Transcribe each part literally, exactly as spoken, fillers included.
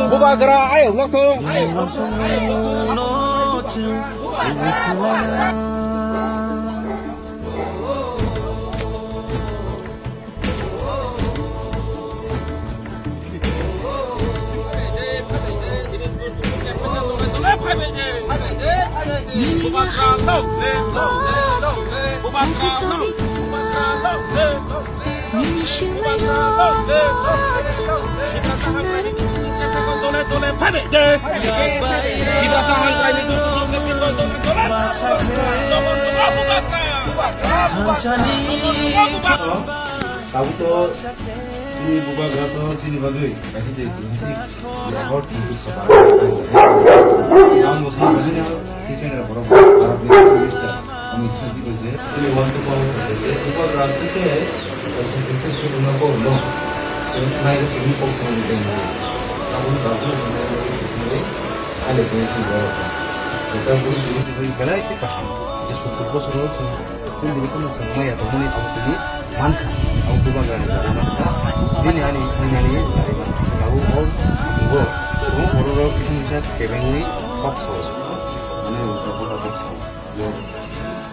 Bubagra ayuk lokthung. Tabuk to chini bubagra to chini bagwi kaisa se Bihar twenty-seven. Yang musi bagwi na si sengra borok Bharat ni Prime Minister Amit Shah ji ko je chini wastu pawo se bubagra se ke se ke se na ko no. Se nai se ni ko se ni den. Tabuk ta se ni ko se ni. Ale se ni ko. Kota bui bui belai ke kaham. Je sottur bosor o Chwng tini phano chwng maya tongmani abo tini mankha, abo bubagrani jaga mankha. Bini ani thangnani jaga mankha. Abo o bo, bo bororok kisa misa kebengwi kok sao. Mane ulta pulta kok sao. Bo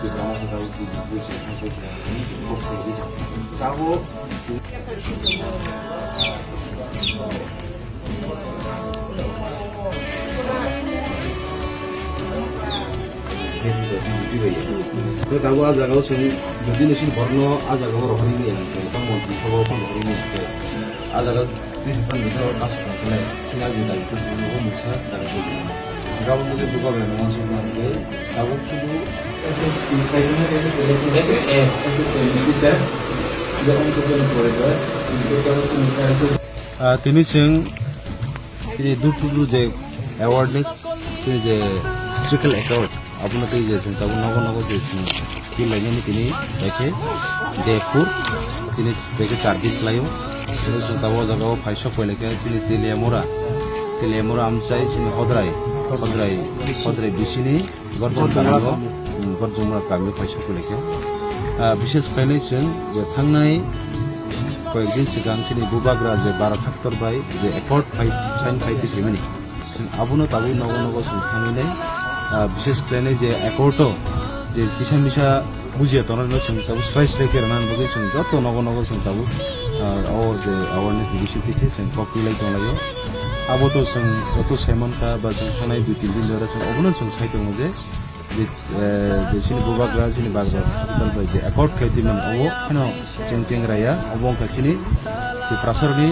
Tiprasa khe tabuk buji buji kok sao. Tabuk Khe tabuk a jaga o chwng jodi nisi borokno a jaga o rohorwi manya hwnkhe, tamo montri sabo phano rohorwi manya hwnkhe, a jaga twi phan ni kasu kha khe nai, chwng a jaga o mungsa jaga o. Gabon mujhe bubagra no wansuk ma hwnkhe, tabuk sudu S S A, S S A, S S A teacher, the only people in Korea, the people in Korea. Ah, tini chwng tini door to door je awareness, tini je street accord, abono tei je chwng tabuk nogo nogo je chwng kill lainani tini baikhe de phur tini baikhe char din khlaio. Tini chwng tabuk o jaga o phaisok pai laikha chini Teliamura, Teliamura amchai chini Hodrai, Hodrai, Hodrai bisini Gorjong kami o, hmm, Gorjong mura kami o phaisok pai laikha. Ah, bishes khainai chwng je thangnai koyek din swkang chini bubagra je Bharat Hector bai je accord phai, sign phai twi phaimani. Chwng abono tabuk nogo nogo chwng thangwi nai, ah, bishes khainai je accord o je kisa misa bujiya tongnai no chwng tabuk srai srai khe rwnani bagwi chwng joto nogo nogo chwng tabuk, ah, o je awareness ni bising twi khe chwng kok pilai tonglaio. Abo to chwng joto saimankha ba chwng thangnai dui tin din jora chwng obono chwng sai tongo je je, eh, je chini bubagra, chini bagra, hospital bai je accord khlai twi mani, obo phano cheng cheng raya, obo wngkha chini Tiprasarokni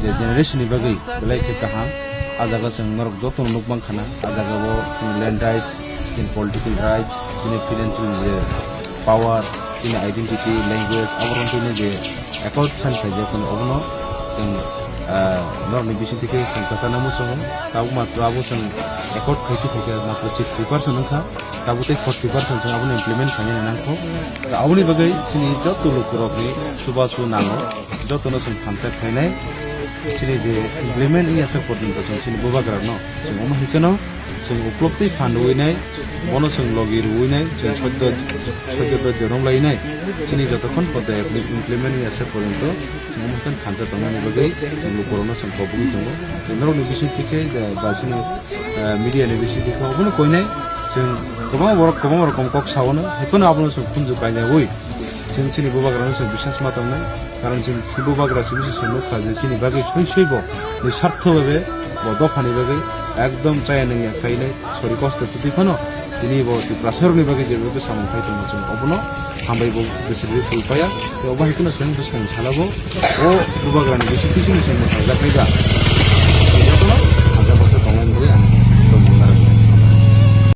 je generation ni bagwi belai khe kaham. A jaga chwng norok jotono nuk mang khana, a jaga o chini land rights, chini political rights, chini financial je power, chini identity, language, abo rok chini je accord sign khaijak phano obono chwng, ah, norokni bising twi khe chwng kwchangma muchungo. Tabuk matro abo chwng accord khaitwi khaikhe matro sixty percent wngkha. Tabuk tei forty percent chwng abono implement khainani nangkho. Aboni bagwi chini joto lukurokni chubachu nango, jotono chwng thansa khainai. Chini je implement wngya sak porjonto chwng chini bubagrano chwng omo hai kheno chwng uklok twi phan rwui nai, bono chwng logi rwui nai, chwng sotto, sotto to jorom lai nai. Chini jotokhon porda implement wngya sak porjonto chwng omo hai kheno thansa tongmani bagwi chwng lukurokno chwng kobogwi tongo. Chwng norokni bising twi khe, eh, ba chini, eh, media ni bising twi khe obono koinai chwng kwbangma borok kwbangma rokom kok saono, hai kheno abono chwng khunju kailaui. Chwng chini bubagrano chwng biswas ma tongnai, karon chini bubagra simi se chwng nukha je chini bagwi soi soi bo ni sartho bai bo dophani bagwi ekdom chaya nungya khainai, sori kosto twi phano tini bo Tiprasarokni bagwi je bagwi samung khai tongo chwng obono hambai bo bwswk rwi pui paya, tei obo hai kheno chwng bwskang salabo o bubagrani bising twi chini chwng mwthangjaknai da. Jotono